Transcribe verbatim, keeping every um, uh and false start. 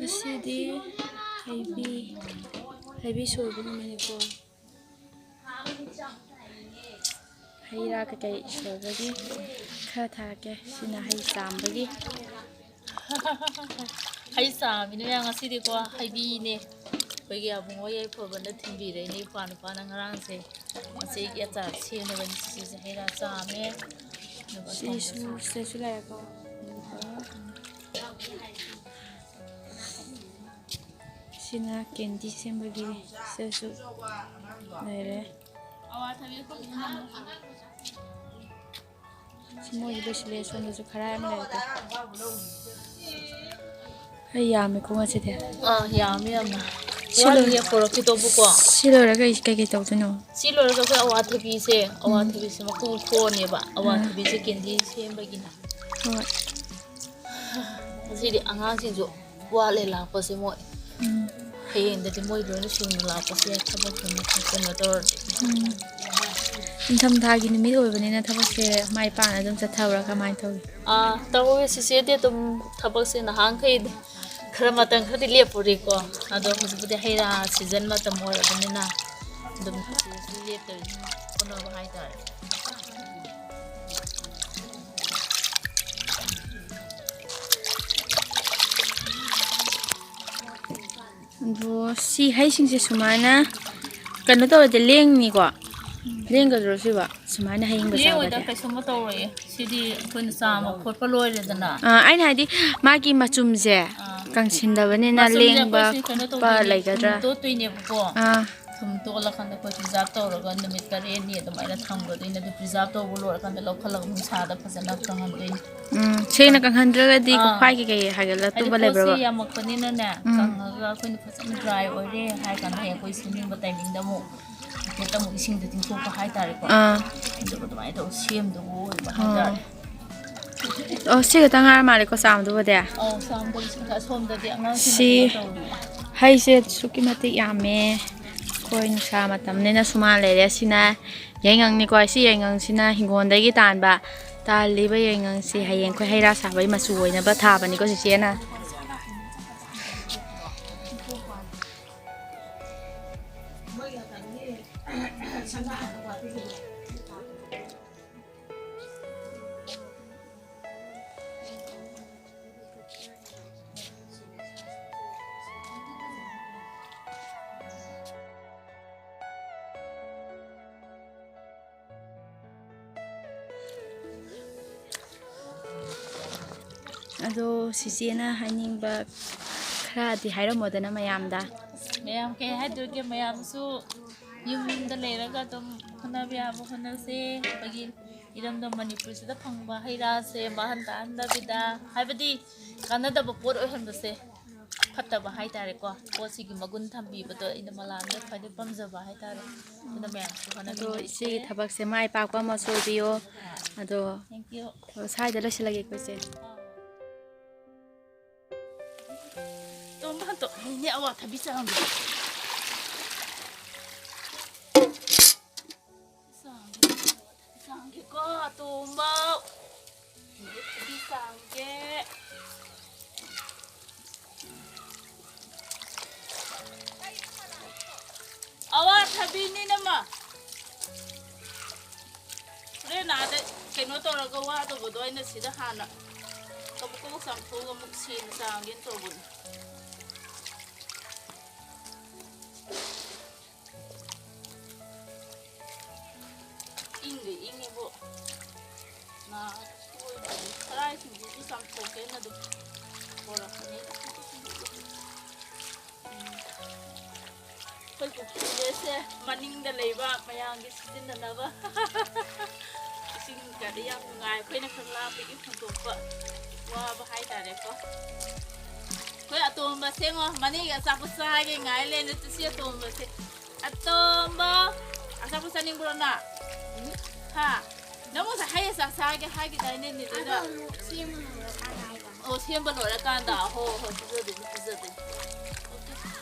ꯉꯁꯤꯗꯤ ꯍꯩꯕꯤ, ꯍꯩꯕꯤ ꯁꯣꯏꯕ ꯅꯨꯃꯤꯠꯅꯤꯀꯣ꯫ ꯍꯩ ꯔꯥ ꯀꯩꯀꯩ ꯁꯣꯏꯕꯒꯤ ꯈꯔ ꯊꯥꯔꯛꯀꯦ꯫ ꯁꯤꯅ ꯍꯩ ꯆꯥꯝꯕꯒꯤ꯫ ꯍꯩ ꯆꯥꯝꯃꯤꯅꯦ ꯃꯌꯥꯝ ꯉꯁꯤꯗꯤꯀꯣ, ꯍꯩꯕꯤꯅꯦ꯫ ꯑꯩꯈꯣꯏꯒꯤ ꯑꯕꯨꯡꯉꯣ ꯌꯥꯏꯐꯕꯅ ꯊꯤꯟꯕꯤꯔꯛꯏꯅꯦ, ꯏꯄ꯭ꯋꯥ ꯅꯨꯄꯥꯅ ꯉꯔꯥꯡꯁꯦ꯫ ꯃꯆꯦꯒꯤ ꯑꯆꯥꯔ ꯁꯦꯝꯅꯕꯅꯤ꯫ ꯁꯤꯁꯦ ꯍꯩ ꯔꯥ ꯆꯥꯝꯃꯦ꯫ ꯑꯗꯨꯒ ꯁꯤꯁꯨ, ꯁꯤꯗꯁꯨ ꯂꯩꯔꯦꯀꯣ꯫ ꯁꯤꯅ ꯀꯦꯟꯗꯤ ꯁꯦꯝꯕꯒꯤ꯫ ꯁꯤꯗꯁꯨ ꯂꯩꯔꯦ꯫ ꯁꯤ ꯃꯣꯏꯒꯤ ꯂꯣꯏꯁꯤꯜꯂꯦ꯫ ꯁꯣꯝꯗꯁꯨ ꯈꯔ ꯌꯥꯝ ꯂꯩꯔꯦ꯫ ꯑꯩ ꯌꯥꯝꯃꯦꯀꯣ ꯉꯁꯤꯗꯤ꯫ ꯑꯥ, ꯌꯥꯝꯃꯦ ꯌꯥꯝꯅ꯫ ꯁꯤ ꯂꯣꯏ-, ꯋꯥꯠꯂꯤꯌꯦ ꯄꯨꯔꯛꯈꯤꯗꯧꯕꯀꯣ꯫ ꯁꯤ ꯂꯣꯏꯔꯒ ꯑꯩ ꯀꯩꯀꯩ ꯇꯧꯗꯣꯏꯅꯣ? ꯁꯤ ꯂꯣꯏꯔꯒ ꯑꯩꯈꯣꯏ ꯑꯋꯥꯊꯕꯤꯁꯦ, ꯎꯝ꯫ ꯑꯋꯥꯊꯕꯤꯁꯦ ꯃꯀꯨ ꯈꯣꯛꯑꯅꯦꯕ꯫ ꯑꯥ꯫ ꯑꯋꯥꯊꯕꯤꯁꯦ ꯀꯦꯟꯗꯤ ꯁꯦꯝꯕꯒꯤꯅꯤ꯫ ꯍꯣꯏ꯫ ꯉꯁꯤꯗꯤ ꯑꯉꯥꯡꯁꯤꯡꯁꯨ ꯋꯥꯠꯂꯦ ꯂꯥꯛꯄꯁꯦ ꯃꯣꯏ꯫ ꯎꯝ꯫ ꯍꯌꯦꯡꯗꯗꯤ ꯃꯣꯏ ꯂꯣꯏꯅ ꯁꯨꯅ ꯂꯥꯛꯄꯁꯦ ꯊꯕꯛ ꯀꯩꯅꯣ ꯀꯩꯅꯣ ꯇꯧꯔꯗꯤ꯫ ꯎꯝ꯫ ꯅꯤꯡꯊꯝꯊꯥꯒꯤ ꯅꯨꯃꯤꯠ ꯑꯣꯏꯕꯅꯤꯅ ꯊꯕꯛꯁꯦ ꯃꯥꯏ ꯄꯥꯛꯅ ꯑꯗꯨꯝ ꯆꯠꯊꯕ꯭ꯔꯥ ꯀꯃꯥꯏꯅ ꯇꯧꯏ? ꯑꯥ, ꯇꯧꯋꯦ ꯆꯤꯆꯦꯗꯤ ꯑꯗꯨꯝ ꯊꯕꯛꯁꯦ ꯅꯍꯥꯟꯈꯩ ꯈꯔ ꯃꯇꯝ ꯈꯔꯗꯤ ꯂꯦꯞꯄꯨꯔꯦꯀꯣ꯫ ꯑꯗꯣ ꯍꯧꯖꯤꯛꯄꯨꯗꯤ ꯍꯩ ꯔꯥ ꯁꯤꯖꯟ ꯃꯇꯝ ꯑꯣꯏꯔꯕꯅꯤꯅ ꯑꯗꯨꯝ ꯆꯤꯆꯦꯁꯨ ꯂꯦꯞꯇꯕꯤ ꯑꯗꯨꯝ ꯍꯣꯠꯅꯕ ꯍꯥꯏꯇꯥꯔꯦ꯫ ꯑꯗꯣ ꯁꯤ ꯍꯩꯁꯤꯡꯁꯦ ꯁꯨꯃꯥꯏꯅ ꯀꯩꯅꯣ ꯇꯧꯔꯗꯤ ꯂꯦꯡꯅꯤꯀꯣ? ꯂꯦꯡꯒꯗ꯭ꯔꯣ ꯁꯤꯕꯣ? ꯁꯨꯃꯥꯏꯅ ꯍꯌꯤꯡꯕ ꯂꯦꯡꯉꯣꯏꯗ, ꯆꯥꯕꯗꯤ? ꯀꯩꯁꯨꯝꯕ ꯇꯧꯔꯣꯏꯌꯦ꯫ ꯁꯤꯗꯤ ꯑꯩꯈꯣꯏꯅ ꯆꯥꯝꯕ ꯈꯣꯠꯄ ꯂꯣꯏꯔꯦꯗꯅ꯫ ꯑꯥ, ꯑꯩꯅ ꯍꯥꯏꯗꯤ ꯃꯥꯒꯤ ꯃꯆꯨꯝꯁꯦ ꯑꯥ꯫ ꯀꯪꯁꯤꯟꯗꯕꯅꯤꯅ ꯃꯆꯨꯝꯁꯦ ꯂꯦꯡꯕ ꯑꯩꯈꯣꯏꯁꯦ ꯀꯩꯅꯣ ꯈꯣꯠꯄ ꯇꯧꯗꯣꯏꯅꯦ, ꯂꯩꯒꯗ꯭ꯔꯥ? ꯊꯨꯝ ꯇꯣꯠꯇꯣꯏꯅꯦꯕꯀꯣ꯫ ꯑꯥ꯫ ꯊꯨꯝ ꯇꯣꯠꯂꯀꯥꯟꯗ ꯑꯩꯈꯣꯏ ꯄ꯭ꯔꯤꯖꯥꯕ ꯇꯧꯔꯒ ꯅꯨꯃꯤꯠ ꯇꯔꯦꯠꯅꯤ ꯑꯗꯨꯃꯥꯏꯅ ꯊꯝꯒꯗꯣꯏꯅꯦ꯫ ꯑꯗꯨ ꯄ꯭ꯔꯤꯖꯥꯕ ꯇꯧꯕ ꯂꯣꯏꯔꯀꯥꯟꯗ ꯂꯧꯈꯠꯂꯒ ꯅꯨꯡꯁꯥꯗ ꯐꯖꯅ ꯀꯪꯍꯟꯗꯣꯏꯅꯦ꯫ ꯎꯝ, ꯁꯦꯡꯅ ꯀꯪꯍꯟꯗ꯭ꯔꯒꯗꯤ ꯑꯥ꯫ ꯀꯣꯛꯐꯥꯏ ꯀꯩꯀꯩ ꯍꯥꯏꯗꯤ ꯍꯥꯏꯒꯠꯂꯛꯇꯧꯕ ꯄꯣꯠꯁꯦ ꯂꯩꯕ꯭ꯔꯕ? ꯌꯥꯝꯃꯛꯄꯅꯤꯅꯅꯦ, ꯎꯝ꯫ ꯀꯪꯉꯒ ꯑꯩꯈꯣꯏꯅ ꯐꯖꯅ ꯗ꯭ꯔꯥꯏ ꯑꯣꯏꯔꯦ ꯍꯥꯏꯔ ꯀꯥꯟꯗ ꯍꯌꯦꯡ ꯑꯩꯈꯣꯏ ꯁꯦꯝꯅꯤꯡꯕ ꯇꯥꯏꯃꯤꯡꯗ ꯑꯃꯨꯛ ꯍꯦꯛꯇ ꯑꯃꯨꯛ ꯏꯁꯤꯡꯗ ꯇꯤꯡꯊꯣꯛꯄ ꯍꯥꯏꯇꯥꯔꯦꯀꯣ꯫ ꯑꯥ꯫ ꯑꯗꯨꯒ ꯑꯗꯨꯃꯥꯏꯅ ꯇꯧꯔ ꯁꯦꯝꯗꯧꯕ ꯑꯣꯏꯕ ꯑꯥ꯫ ꯍꯥꯏꯇꯥꯔꯦ꯫ ꯑꯣ, ꯁꯤ ꯈꯛꯇ ꯉꯥꯏꯔ ꯃꯥꯜꯂꯦꯀꯣ ꯆꯥꯝꯗꯨꯕꯨꯗꯤ? ꯑꯧ, ꯆꯥꯝꯗꯧꯕꯁꯤꯡ ꯑꯁꯣꯝꯗꯗꯤ ꯑꯉꯥꯡꯁꯤꯡꯅ ꯁꯤ ꯀꯩꯅꯣ ꯇꯧꯔꯤ꯫ ꯍꯩꯁꯦ ꯑꯁꯨꯛꯀꯤ ꯃꯇꯤꯛ ꯌꯥꯝꯃꯦ꯫ ꯑꯩꯈꯣꯏ ꯅꯨꯡꯁꯥ ꯃꯇꯝꯅꯤꯅ ꯁꯨꯃꯥꯡ ꯂꯩꯔꯦ꯫ ꯁꯤꯅ ꯌꯥꯏꯉꯪꯅꯤꯀꯣ꯫ ꯁꯤ ꯌꯥꯏꯉꯪꯁꯤꯅ ꯍꯤꯡꯒꯣꯜꯗꯒꯤ ꯇꯥꯟꯕ꯫ ꯇꯥꯜꯂꯤꯕ ꯌꯥꯏꯉꯪꯁꯤ ꯍꯌꯦꯡ ꯑꯩꯈꯣꯏ ꯍꯩ ꯔꯥ ꯁꯥꯕꯒꯤ ꯃꯆꯨ ꯑꯣꯏꯅꯕ ꯊꯥꯕꯅꯤꯀꯣ ꯆꯤꯆꯦꯅ꯫ ꯑꯗꯣ ꯆꯤꯆꯦꯅ ꯍꯥꯏꯅꯤꯡꯕ ꯈꯔꯗꯤ ꯍꯥꯏꯔꯝꯃꯣꯗꯅ ꯃꯌꯥꯝꯗ꯫ ꯃꯌꯥꯝ ꯀꯩ ꯍꯥꯏꯗꯣꯏꯒꯦ? ꯃꯌꯥꯝꯁꯨ ꯌꯨꯝꯗ ꯂꯩꯔꯒ ꯑꯗꯨꯝ ꯍꯣꯠꯅꯕ ꯌꯥꯕ ꯍꯣꯠꯅꯁꯦ꯫ ꯑꯩꯈꯣꯏꯒꯤ ꯏꯔꯝꯗꯝ ꯃꯅꯤꯄꯨꯔꯁꯤꯗ ꯐꯪꯕ ꯍꯩ ꯔꯥꯁꯦ ꯃꯥꯡꯍꯟ ꯇꯥꯍꯟꯗꯕꯤꯗ, ꯍꯥꯏꯕꯗꯤ ꯀꯥꯟꯅꯗꯕ ꯄꯣꯠ ꯑꯣꯏꯍꯟꯕꯁꯦ ꯐꯠꯇꯕ ꯍꯥꯏꯇꯥꯔꯦꯀꯣ꯫ ꯄꯣꯠꯁꯤꯒꯤ ꯃꯒꯨꯟ ꯊꯝꯕꯤꯕꯗꯣ ꯑꯩꯅ ꯃꯂꯥꯝꯗ ꯈ꯭ꯋꯥꯏꯗꯩ ꯄꯥꯝꯖꯕ ꯍꯥꯏꯇꯥꯔꯦ꯫ ꯑꯗꯨꯅ ꯃꯌꯥꯝꯁꯨ ꯑꯗꯣ ꯍꯣꯠꯅꯕꯤꯔꯁꯦ꯫ ꯏꯆꯦꯒꯤ ꯊꯕꯛꯁꯦ ꯃꯥꯏ ꯄꯥꯛꯄ ꯑꯃꯁꯨ ꯑꯣꯏꯕꯤꯌꯣ꯫ Thank you. ꯑꯗꯣ ꯁ꯭ꯋꯥꯏꯗ ꯂꯣꯏꯁꯤꯜꯂꯒꯦꯀꯣ ꯏꯆꯦ꯫ ꯇꯣꯝꯕ, ꯍꯟꯇꯣꯛ꯫ ꯅꯦ, ꯑꯋꯥ ꯊꯕꯤ ꯆꯥꯡꯗꯣ꯫ ꯆꯥꯡꯒꯦꯀꯣ, ꯇꯣꯝꯕ꯫ ꯊꯕꯤ ꯆꯥꯡꯒꯦ꯫ ꯑꯋꯥ ꯊꯕꯤꯅꯤ ꯅꯃ꯫ ꯍꯣꯔꯦꯟ ꯑꯥꯗ ꯀꯩꯅꯣ ꯇꯧꯔꯒ ꯋꯥꯗꯧꯕꯗꯣ ꯑꯩꯅ ꯁꯤꯗ ꯍꯥꯟꯅ ꯀꯕꯣꯛ ꯀꯕꯣꯛ ꯆꯥꯝꯊꯣꯛꯑꯒ ꯑꯃꯨꯛ ꯁꯦꯝ ꯆꯥꯝꯒꯦꯅ ꯇꯧꯕꯅꯤ꯫ ꯏꯪꯒ ꯏꯪꯉꯤꯕꯣ꯫ ꯅꯥ ꯀꯣꯏꯕꯒꯤ ꯈꯔꯥꯏ ꯁꯤꯡꯖꯨꯁꯨ ꯆꯥꯝꯊꯣꯛꯀꯦꯅ ꯑꯗꯨꯝ ꯄꯣꯔꯛꯄꯅꯤ꯫ ꯎꯝ꯫ ꯑꯩꯈꯣꯏ ꯄꯨꯈ꯭ꯔꯤꯁꯦ ꯃꯅꯤꯡꯗ ꯂꯩꯕ ꯃꯌꯥꯝꯒꯤ ꯁꯤꯖꯤꯟꯅꯅꯕ꯫ ꯏꯁꯤꯡ ꯀꯗꯤ ꯌꯥꯝ ꯅꯨꯡꯉꯥꯏ꯫ ꯑꯩꯈꯣꯏꯅ ꯈꯔ ꯂꯥꯞꯄꯒꯤ ꯍꯨꯟꯗꯣꯛꯄ ꯋꯥꯕ ꯍꯥꯏꯇꯥꯔꯦꯀꯣ꯫ ꯑꯩꯈꯣꯏ ꯑꯇꯣꯝꯕꯁꯦ ꯉꯣ, ꯃꯅꯦꯒꯤ ꯑꯆꯥꯄꯣꯠ ꯆꯥꯒꯦ ꯉꯥꯏ ꯂꯩꯅꯦ, ꯇꯨꯁꯤ ꯑꯇꯣꯝꯕꯁꯦ꯫ ꯑꯇꯣꯝꯕ, ꯑꯆꯥꯄꯣꯠ ꯆꯥꯅꯤꯡꯕ꯭ꯔꯣ ꯅꯪ? ꯍꯥ? ꯅꯪ ꯉꯁꯥꯏ ꯍꯩ ꯑꯆꯥꯔ ꯆꯥꯒꯦ ꯍꯥꯏꯈꯤꯗꯥꯏꯅꯦ, ꯅꯦꯅꯦꯗ? ꯑꯗꯣ ꯑꯃꯨꯛ ꯁꯦꯝꯕ ꯂꯣꯏꯔꯀꯥꯟꯗ ꯍꯥꯏꯕ꯫ ꯑꯣ, ꯁꯦꯝꯕ ꯂꯣꯏꯔꯀꯥꯟꯗ꯫ ꯍꯣ, ꯍꯣ, ꯄꯤꯖꯗꯣꯏꯅꯤ, ꯄꯤꯖꯗꯣꯏꯅꯤ꯫